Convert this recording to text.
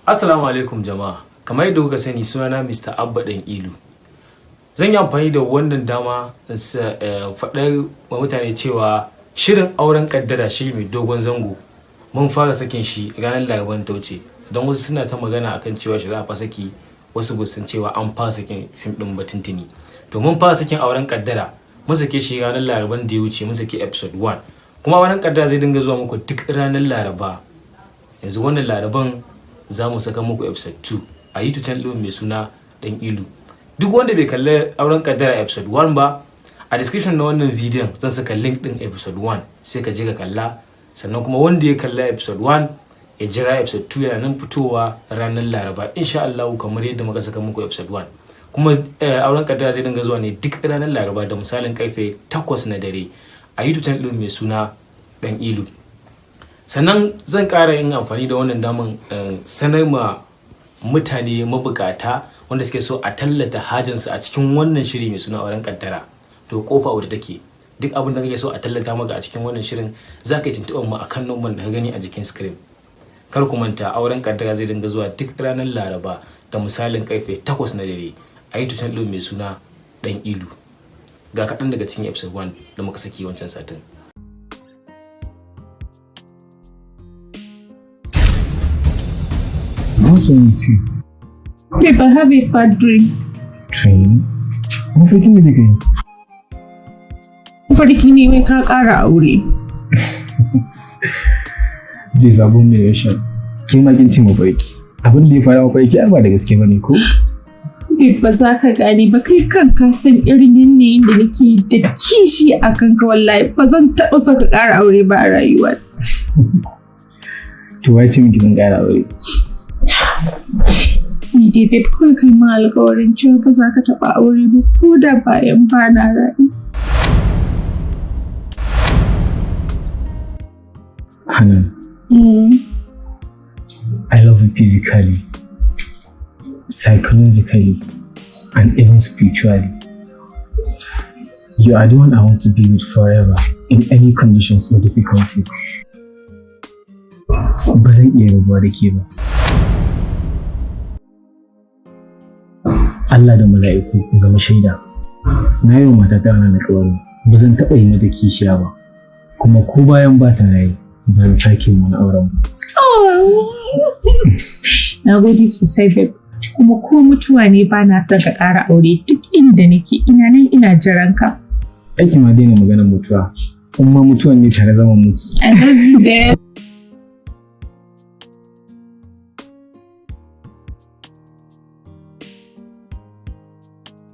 Assalamu alaikum jama'a. Kamar yadda kuka sani, sunana Mr. Abba Dan Ilu. Zan yi amfani da wannan dama in faɗar wa mutane cewa shirin Auren Kaddara, shiri mai dogon zango, mun fara sakin shi ranar Laraban ta wuce. Don wasu suna ta magana akan cewa shi za a fara saki, wasu ba san cewa an fara sakin fim ɗin ba tuntuni. To, mun fara sakin Auren Kaddara, mun sake shi ranar Laraban da ya wuce, mun saki episode 1. Kuma Auren Kaddara zai dinga zuwa muku duk ranar Laraba. Yanzu wannan Laraban za mu saka muku episode 2 a YouTube channel ɗin mai suna Dan Ilu. Duk wanda bai kalli Auren Kaddara episode 1 ba, a description na wannan bidiyon zan saka link ɗin episode 1, sai ka je ka kalla. Sannan kuma wanda ya kalla episode 1 ya jira episode 2, yana nan fitowa ranar Laraba insha Allah, kamar yadda muka saka muku episode 1. Kuma Auren Kaddara zai dinga zuwa ne duk ranar Laraba da misalin karfe 8 na dare a YouTube channel ɗin mai suna Dan Ilu. Sannan zan ƙara yin amfani da wannan daman sanar ma mutane mabukata wanda suke so a tallata hajansu a cikin wannan shiri mai suna Auren Kaddara, to kofa wadda take, duk abin da kake so a tallata maka a cikin wannan shirin, za ka yi tuntuɓar mu akan numban da ka gani a jikin screen. Kar ku manta, Auren Kaddara zai dinga zuwa duk ranar Laraba da misalin karfe 8 na dare a YouTube channel mai suna Dan Ilu. Ga kaɗan daga cikin episode 1 da muka saki wancan satin. What's wrong with you? Babe, I have a bad dream. Dream? Mafarkin me kika yi? Mafarki ne wai ka ƙara aure. Please, abomination. Ke ma kin ce mafarki. Abin da ya fara mafarki ai ba da gaske bane ko? Babe, ba za ka gane ba, kai kanka san irin yanayin da nake da kishi a kanka. Wallahi ba zan taɓa so ka ƙara aure ba a rayuwa. To, wai ce miki zan ƙara aure? Ni dai babe, kawai kai ma alƙawarin cewa ba za ka taɓa aure ba ko da bayan ba na rayu. Hanan, I love you physically, psychologically, and even spiritually. You are the one I want to be with forever in any conditions or difficulties. Ba zan iya rabuwa da ke ba. Allah da mala'iku ku zama shaida. Na yi wa matata wannan alƙawarin, ba zan taɓa yi mata kishiya ba. Kuma ko bayan ba ta raye, ba zan sake yin wani auren ba. Na gode sosai, babe. Kuma ko mutuwa ne, ba na son ka ƙara aure. Duk inda nake, ina nan ina jiran ka. Aiki ma daina maganar mutuwa. In ma mutuwan ne, tare zaman mutu. I love you, babe.